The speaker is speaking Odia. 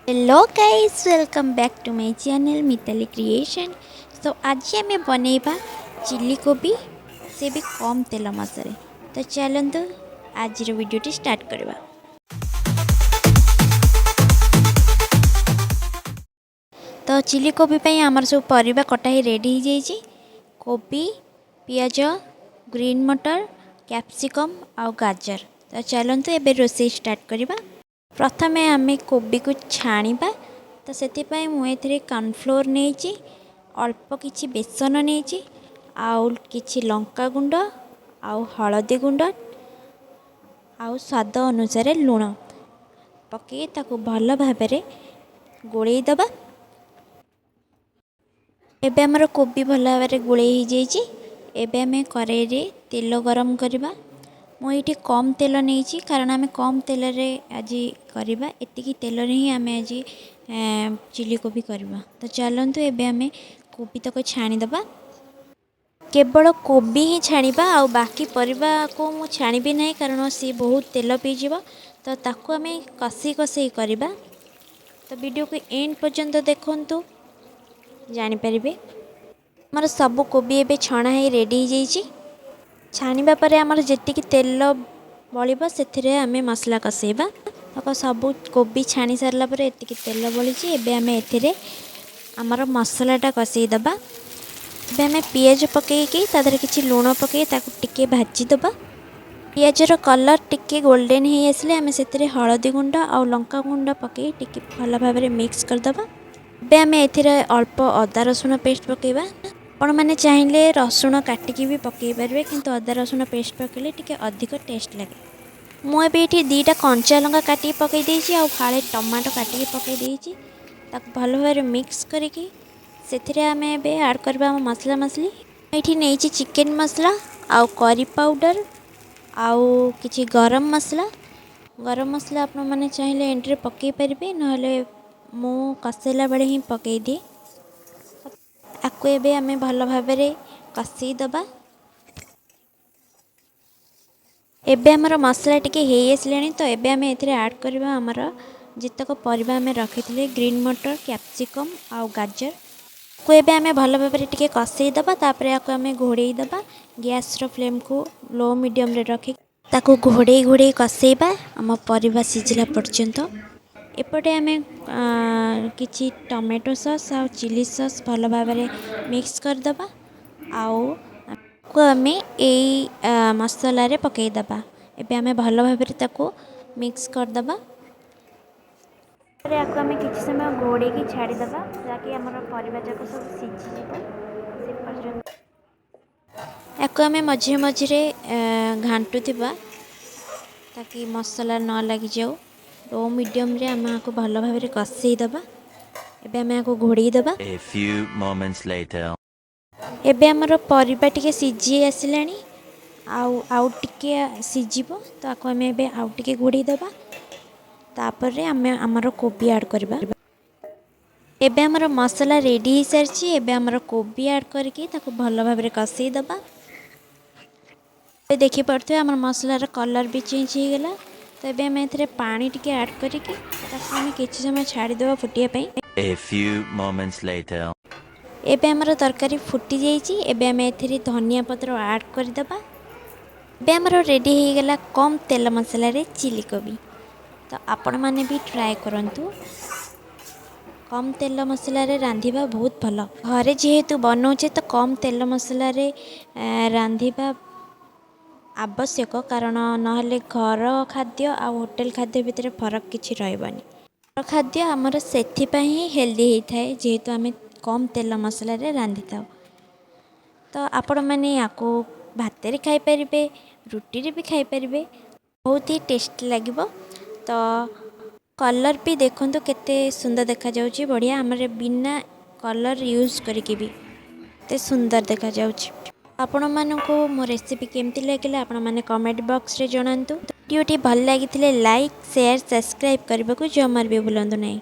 Hello guys, welcome back to my channel Mitali Creation. ତ ଆଜି ଆମେ ବନେଇବା ଚିଲି କୋବି, ସେ ବି କମ୍ ତେଲ ମସଲାରେ। ତ ଚାଲନ୍ତୁ, ଆଜିର ଭିଡ଼ିଓଟି ଷ୍ଟାର୍ଟ କରିବା। ତ ଚିଲି କୋବି ପାଇଁ ଆମର ସବୁ ପରିବା କଟା ହେଇ ରେଡ଼ି ହେଇଯାଇଛି: କୋବି, ପିଆଜ, ଗ୍ରୀନ୍ ମଟର, କ୍ୟାପ୍ସିକମ୍ ଆଉ ଗାଜର। ତ ଚାଲନ୍ତୁ, ଏବେ ରୋଷେଇ ଷ୍ଟାର୍ଟ କରିବା। ପ୍ରଥମେ ଆମେ କୋବିକୁ ଛାଣିବା। ତ ସେଥିପାଇଁ ମୁଁ ଏଥିରେ କର୍ଣ୍ଣଫ୍ଲୋର୍ ନେଇଛି, ଅଳ୍ପ କିଛି ବେସନ ନେଇଛି, ଆଉ କିଛି ଲଙ୍କା ଗୁଣ୍ଡ ଆଉ ହଳଦୀ ଗୁଣ୍ଡ ଆଉ ସ୍ୱାଦ ଅନୁସାରେ ଲୁଣ ପକାଇ ତାକୁ ଭଲ ଭାବରେ ଗୋଳେଇ ଦେବା। ଏବେ ଆମର କୋବି ଭଲ ଭାବରେ ଗୋଳେଇ ହେଇଯାଇଛି। ଏବେ ଆମେ କରେଇରେ ତେଲ ଗରମ କରିବା। ମୁଁ ଏଇଠି କମ୍ ତେଲ ନେଇଛି, କାରଣ ଆମେ କମ୍ ତେଲରେ ଆଜି କରିବା। ଏତିକି ତେଲରେ ହିଁ ଆମେ ଆଜି ଚିଲି କୋବି କରିବା। ତ ଚାଲନ୍ତୁ, ଏବେ ଆମେ କୋବି ତକ ଛାଣିଦେବା। କେବଳ କୋବି ହିଁ ଛାଣିବା, ଆଉ ବାକି ପରିବାକୁ ମୁଁ ଛାଣିବି ନାହିଁ, କାରଣ ସିଏ ବହୁତ ତେଲ ପିଇଯିବ। ତ ତାକୁ ଆମେ କଷି କଷେଇ କରିବା। ତ ଭିଡ଼ିଓକୁ ଏଣ୍ଡ ପର୍ଯ୍ୟନ୍ତ ଦେଖନ୍ତୁ, ଜାଣିପାରିବେ। ଆମର ସବୁ କୋବି ଏବେ ଛଣା ହେଇ ରେଡ଼ି ହେଇଯାଇଛି। ଛାଣିବା ପରେ ଆମର ଯେତିକି ତେଲ ବଳିବ, ସେଥିରେ ଆମେ ମସଲା କଷେଇବା। ତାକୁ ସବୁ କୋବି ଛାଣି ସାରିଲା ପରେ ଏତିକି ତେଲ ବଳିଛି। ଏବେ ଆମେ ଏଥିରେ ଆମର ମସଲାଟା କଷେଇ ଦେବା। ଏବେ ଆମେ ପିଆଜ ପକାଇକି, ତା ଦେହରେ କିଛି ଲୁଣ ପକାଇ ତାକୁ ଟିକେ ଭାଜିଦେବା। ପିଆଜର କଲର୍ ଟିକେ ଗୋଲ୍ଡେନ୍ ହେଇ ଆସିଲେ ଆମେ ସେଥିରେ ହଳଦୀ ଗୁଣ୍ଡ ଆଉ ଲଙ୍କା ଗୁଣ୍ଡ ପକାଇ ଟିକେ ଭଲ ଭାବରେ ମିକ୍ସ କରିଦେବା। ଏବେ ଆମେ ଏଥିରେ ଅଳ୍ପ ଅଦା ରସୁଣ ପେଷ୍ଟ ପକାଇବା। ଆପଣମାନେ ଚାହିଁଲେ ରସୁଣ କାଟିକି ବି ପକାଇ ପାରିବେ, କିନ୍ତୁ ଅଦା ରସୁଣ ପେଷ୍ଟ ପକାଇଲେ ଟିକେ ଅଧିକ ଟେଷ୍ଟ ଲାଗେ। ମୁଁ ଏବେ ଏଇଠି 2ଟା କଞ୍ଚା ଲଙ୍କା କାଟିକି ପକାଇ ଦେଇଛି ଆଉ ଫାଳେ ଟମାଟୋ କାଟିକି ପକାଇ ଦେଇଛି। ତାକୁ ଭଲ ଭାବରେ ମିକ୍ସ କରିକି ସେଥିରେ ଆମେ ଏବେ ଆଡ଼୍ କରିବା ଆମ ମସଲା ମସଲି। ଏଇଠି ନେଇଛି ଚିକେନ୍ ମସଲା ଆଉ କରି ପାଉଡ଼ର ଆଉ କିଛି ଗରମ ମସଲା। ଗରମ ମସଲା ଆପଣମାନେ ଚାହିଁଲେ ଏଣ୍ଡରେ ପକାଇ ପାରିବେ, ନହେଲେ ମୁଁ କଷେଇଲା ବେଳେ ହିଁ ପକାଇ ଦିଏ। ଆକୁ ଏବେ ଆମେ ଭଲ ଭାବରେ କଷେଇ ଦେବା। ଏବେ ଆମର ମସଲା ଟିକେ ହେଇ ଆସିଲାଣି। ତ ଏବେ ଆମେ ଏଥିରେ ଆଡ଼୍ କରିବା ଆମର ଯେତକ ପରିବା ଆମେ ରଖିଥିଲେ, ଗ୍ରୀନ୍ ମଟର, କ୍ୟାପ୍ସିକମ୍ ଆଉ ଗାଜର। କୁ ଏବେ ଆମେ ଭଲ ଭାବରେ ଟିକେ କଷେଇ ଦେବା। ତାପରେ ଆକୁ ଆମେ ଘୋଡ଼େଇ ଦେବା। ଗ୍ୟାସ୍ର ଫ୍ଲେମ୍କୁ ଲୋ ମିଡ଼ିୟମ୍ରେ ରଖି ତାକୁ ଘୋଡ଼େଇ ଘୋଡ଼େଇ କଷେଇବା ଆମ ପରିବା ସିଝିଲା ପର୍ଯ୍ୟନ୍ତ। ଏପଟେ ଆମେ କିଛି ଟମାଟୋ ସସ୍ ଆଉ ଚିଲି ସସ୍ ଭଲ ଭାବରେ ମିକ୍ସ କରିଦେବା ଆଉ କୁ ଆମେ ଏଇ ମସଲାରେ ପକାଇଦେବା। ଏବେ ଆମେ ଭଲ ଭାବରେ ତାକୁ ମିକ୍ସ କରିଦେବା। ତାପରେ ଆକୁ ଆମେ କିଛି ସମୟ ଘୋଡ଼େଇକି ଛାଡ଼ିଦେବା, ଯାହାକି ଆମର ପରିବା ଯାକ ସବୁ ସିଝିଯିବ ସେ ପର୍ଯ୍ୟନ୍ତ। ୟାକୁ ଆମେ ମଝିରେ ମଝିରେ ଘାଣ୍ଟୁଥିବା, ତାକି ମସଲା ନ ଲାଗିଯାଉ। ଲୋ ମିଡ଼ିୟମରେ ଆମେ ଆକୁ ଭଲ ଭାବରେ କଷେଇ ଦେବା। ଏବେ ଆମେ ଆକୁ ଘୋଡ଼େଇ ଦେବା। A few moments later. ଏବେ ଆମର ପରିବା ଟିକେ ସିଝି ଆସିଲାଣି ଆଉ ଆଉ ଟିକେ ସିଝିବ। ତ ଆକୁ ଆମେ ଏବେ ଆଉ ଟିକେ ଘୋଡ଼େଇ ଦେବା। ତାପରେ ଆମେ ଆମର କୋବି ଆଡ଼୍ କରିବା। ଏବେ ଆମର ମସଲା ରେଡ଼ି ହେଇସାରିଛି। ଏବେ ଆମର କୋବି ଆଡ଼୍ କରିକି ତାକୁ ଭଲ ଭାବରେ କଷେଇ ଦେବା। ଏବେ ଦେଖିପାରୁଥିବେ, ଆମର ମସଲାର କଲର୍ ବି ଚେଞ୍ଜ ହେଇଗଲା। ତ ଏବେ ଆମେ ଏଥିରେ ପାଣି ଟିକେ ଆଡ଼୍ କରିକି ତାକୁ ଆମେ କିଛି ସମୟ ଛାଡ଼ିଦେବା ଫୁଟିବା ପାଇଁ। A few moments later. ଏବେ ଆମର ତରକାରୀ ଫୁଟି ଯାଇଛି। ଏବେ ଆମେ ଏଥିରେ ଧନିଆ ପତ୍ର ଆଡ଼୍ କରିଦେବା। ଏବେ ଆମର ରେଡ଼ି ହେଇଗଲା କମ୍ ତେଲ ମସଲାରେ ଚିଲି କୋବି। ତ ଆପଣମାନେ ବି ଟ୍ରାଏ କରନ୍ତୁ। କମ୍ ତେଲ ମସଲାରେ ରାନ୍ଧିବା ବହୁତ ଭଲ। ଘରେ ଯେହେତୁ ବନଉଛେ, ତ କମ୍ ତେଲ ମସଲାରେ ରାନ୍ଧିବା ଆବଶ୍ୟକ, କାରଣ ନହେଲେ ଘର ଖାଦ୍ୟ ଆଉ ହୋଟେଲ ଖାଦ୍ୟ ଭିତରେ ଫରକ କିଛି ରହିବନି। ଘର ଖାଦ୍ୟ ଆମର ସେଥିପାଇଁ ହିଁ ହେଲ୍ଦି ହେଇଥାଏ, ଯେହେତୁ ଆମେ କମ୍ ତେଲ ମସଲାରେ ରାନ୍ଧିଥାଉ। ତ ଆପଣମାନେ ୟାକୁ ଭାତରେ ଖାଇପାରିବେ, ରୁଟିରେ ବି ଖାଇପାରିବେ। ବହୁତ ହି ଟେଷ୍ଟି ଲାଗିବ। ତ କଲର୍ ବି ଦେଖନ୍ତୁ କେତେ ସୁନ୍ଦର ଦେଖାଯାଉଛି, ବଢ଼ିଆ। ଆମର ବିନା କଲର୍ ୟୁଜ୍ କରିକି ବି ଏତେ ସୁନ୍ଦର ଦେଖାଯାଉଛି। ଆପଣମାନଙ୍କୁ ମୋ ରେସିପି କେମିତି ଲାଗିଲା, ଆପଣମାନେ କମେଣ୍ଟ ବକ୍ସରେ ଜଣାନ୍ତୁ। ଭିଡ଼ିଓଟି ଭଲ ଲାଗିଥିଲେ ଲାଇକ୍, ସେୟାର, ସବସ୍କ୍ରାଇବ୍ କରିବାକୁ ଜମାରୁ ବି ଭୁଲନ୍ତୁ ନାହିଁ।